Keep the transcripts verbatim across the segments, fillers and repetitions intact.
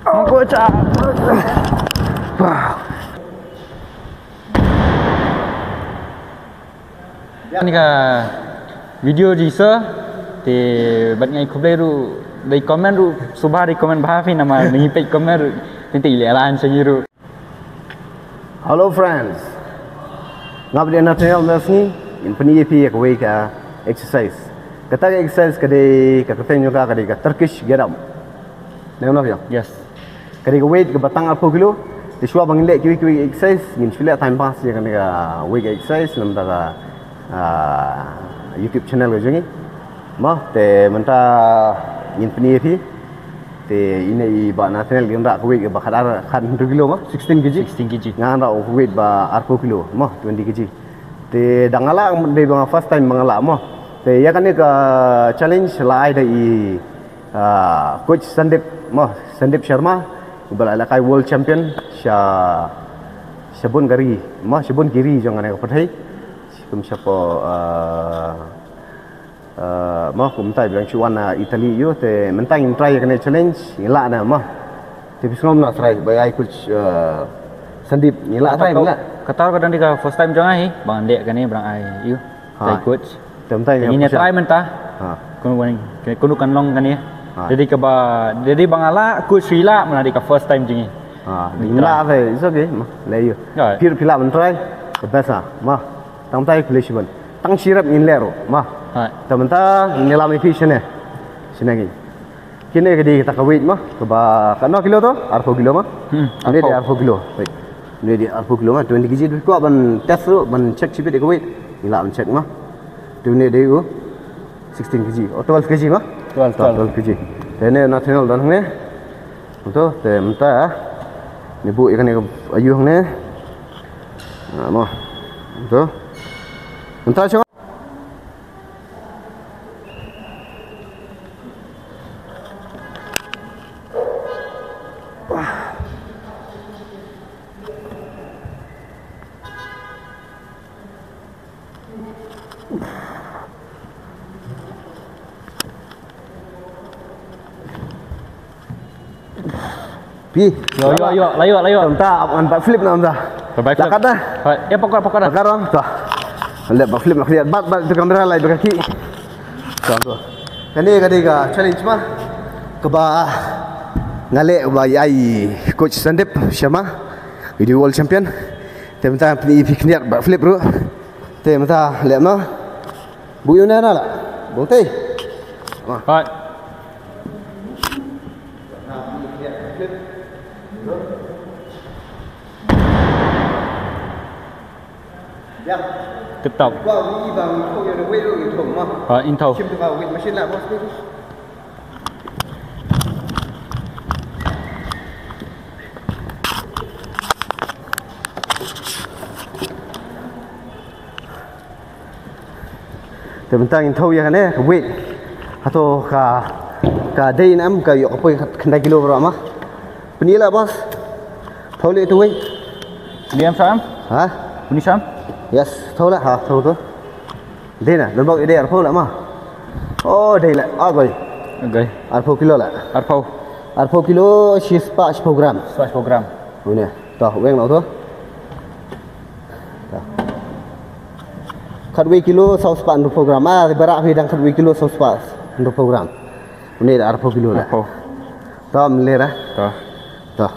Mangkuk cha. Wow. Kane ka video jong ngi sa te bad ngai khublei ruh dei comment ruh suba dei comment bha phi namar ngi peit comment ruh. Titi le lan sa ngi ruh. Hello friends. Nga bad Nathaniel Mesni in pyni ïa phi ïa kawei ka exercise. Kata ka exercise ka dei ka kyrteng jong ka ka dei ka Turkish get up. Nang noh ya. Yes. Ka dei ka weight kaba tang arphew kilo. Te shuwa ba ngin leh kiwei kiwei exercise ngin shu leh time pass ïa kane ka weight exercise namar ka ah, YouTube channel ka jong ngi. Mo te mynta ngin pyni ïa phi. Te ine i Bah Nathaniel ka dei ka weight kaba khatar khatar kilo mo sixteen kg. Sixteen kg. Nga dei ka weight ba arphew kilo mo twenty kg. Te da nga lah dei ba nga first time ba nga lah mo. Te ïa kane ka challenge la ai da i ah, coach Sandeep mo, Sandeep Sharma, uba la lehkai world champion sha sha bun ka ri mo, sha bun ki ri jong kane ka pyrthei. Kum shapoh ah, ah, mo kumta ba dang shu wan na Italy ïoh te mynta ngin try ïa kane challenge ngi lah ne mo. Te phi sngew na try ba ai coach ah, Sandeep ngi lah try ngi lah. Kata ka dang dei ka first time jong nga hi ba ngan leh kane ba dang ai ïoh. Ha. Try coach. Te mynta ngin ïa try mynta. Ha. Kano kan, kano kan long kane. Ha. Jadi kaba, jadi ba nga lah coach shu lah mynta dei ka first time jong ngi. Ha. Ngin try. Lah te it's okay. Ma, leh ïoh. Phi ruh phi lah ban try. The best ah. Ma. Tang tai khublei shibun. Tang shi rep ngin leh ruh. Ma. Ha. Te mynta ngin ïalam ïa phi shane. Shane ngi. Kine ka dei kata ka weight mo, kaba katno kilo to? Arphew kilo mo? Hmm, kine dei arphew. Arphew kilo. Wait. Kine dei arphew kilo mo, twenty kg. Phi kwah ban test ruh, ban check shibit ïa ka weight. Ngi lah ban check mo. Te une dei u sixteen kg. Oh, twelve kg mo? Twelve, twelve. Twelve kg. Te une Nathaniel don hangne. To, te mynta. Ngi buh ïa kane ka ayu hangne. Ah, mo. To. Mynta shu Pi. Yo, yo, yo, la ïoh, la ïoh. Mynta ngan backflip na mynta. Backflip. Lakat dah. Hai, eh, pokok, pokok dah. Pokok dah. Tuh. Lihat backflip nak lihat bat bat tu kamera lai bagi kaki. Tuh, tuh. Kane ka dei ka challenge mo. Kaba nga leh ba ïa i coach Sandeep Sharma. I dei world champion. Te mynta phi phi kniat backflip ruh. Te mynta leh mo. Buh ïa u na la. Bong te. Hai. Tip top. Ha, in thau. Te mynta ngin thew ïa kane ka weight. Hato ka, ka dei ne em ka ïoh ka poi khyndai kilo baroh ma. Pyni la boss. Thew leh tu weight. Dei em sa em? Ha? Pyni sa em? Yes, thew la ha, thew tu. Dei na, don bok dei arphew la ma. Oh, dei la. Ah, goi. Goi. Arphew kilo la. Arphew. Arphew kilo, shispah shiphew gram. Shispah shiphew gram. Une. To, weng la tu. Khatwei kilo saw spah hynriewphew gram. Ah, baroh hi dang khatwei kilo saw spah hynriewphew gram. Une da arphew kilo la. Arphew. To, mlei ra. To. To.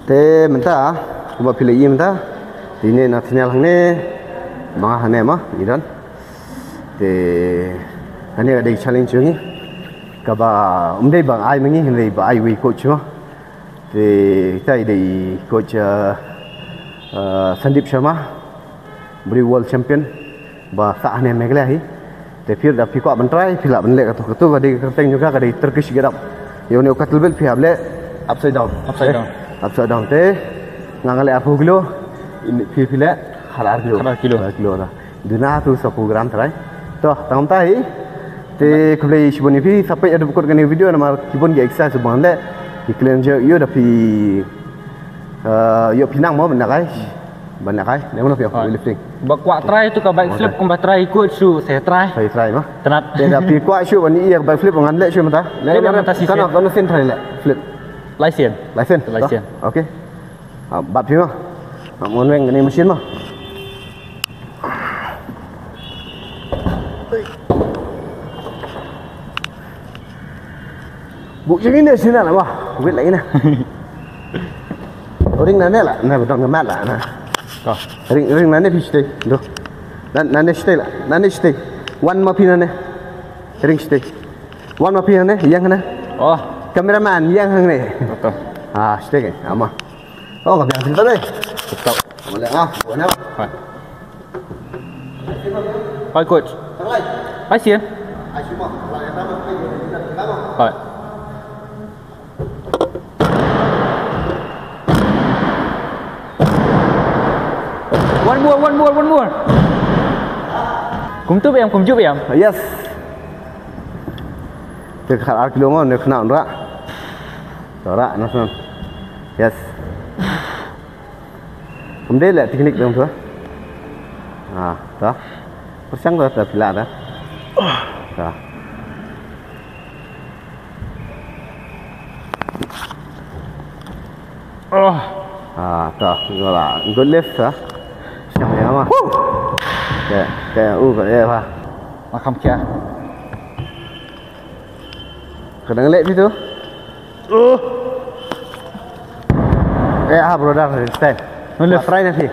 Te mynta, kumba phi la ïohi mynta. Te ine na thnial hangne. Ma hangne ma, i don. Te kane ka dei challenge jong ngi. Kaba ym dei ba ai ma ngi, hynrei ba ai wei coach ma. Te ita i dei i coach, uh, uh, Sandeep Sharma, bri world champion ba sah hangne Meghalaya hi. Te phi da phi kwah ban try, phi lah ban leh katu, katu ka dei ka kyrteng jong ka, ka dei Turkish get up. Ïa une u kettlebell phi hap leh upside down. Upside down. Upside down. Te nga nga leh arphew kilo, phi phi leh ar kilo. Ar kilo. Ar kilo da. Duna tu saw phew gram trai. To, tang mynta hi. Te khublei shibun ïa phi, sa peit haduh ba kut kane ka video namar ki bun ki exercise ba ngan leh. Ki khlem jia ïoh da phi, eh, ïoh phi nang mo ban lehkai. Ban lehkai. Nang mo phi weightlifting. Ba kwah try tu ka backflip kumba try kut shu sa try. Sa try ma. Tnat. Te da phi kwah shu ban ïa backflip ngan leh shu mynta. Leh mynta shisha. Kan kan sin try leh flip. Lai sien. Lai sien. Lai sien. Okay. Ah, bat phi mo. Ah, mon weng ni machine mo. Buk jing ini sini lah wah. Wait lagi nah. Ring nane lah, na bedong ngemat lah nah. Ring ring nane phi stay. Duh. Nan nane stay lah, nane stay. Wan ma phi nane. Ring stay. Wan ma phi nane, yang nane. Oh. Cameraman yang nane. Betul. Ah, stay ke, ama. Oh, ka biang sini tadi. Betul. Boleh ah, boleh. Hai. Hai coach. Hai sien. Hai. One more, one more, one more. Kum tu biang, kum ju biang. Yes. Te khat ar kilo mo ne kena rak. Rak na san. Yes. Kum dei le teknik dong tu. Ah, tu. Persang tu tu pila tu. Tu. Oh. Ah, tu. Ngola. Good lift tu. Siang ya mah. Ke ke u ke ya pa. Makam kia. Kadang le phi tu. Oh. Eh, ah, brother, next time. Try na phi.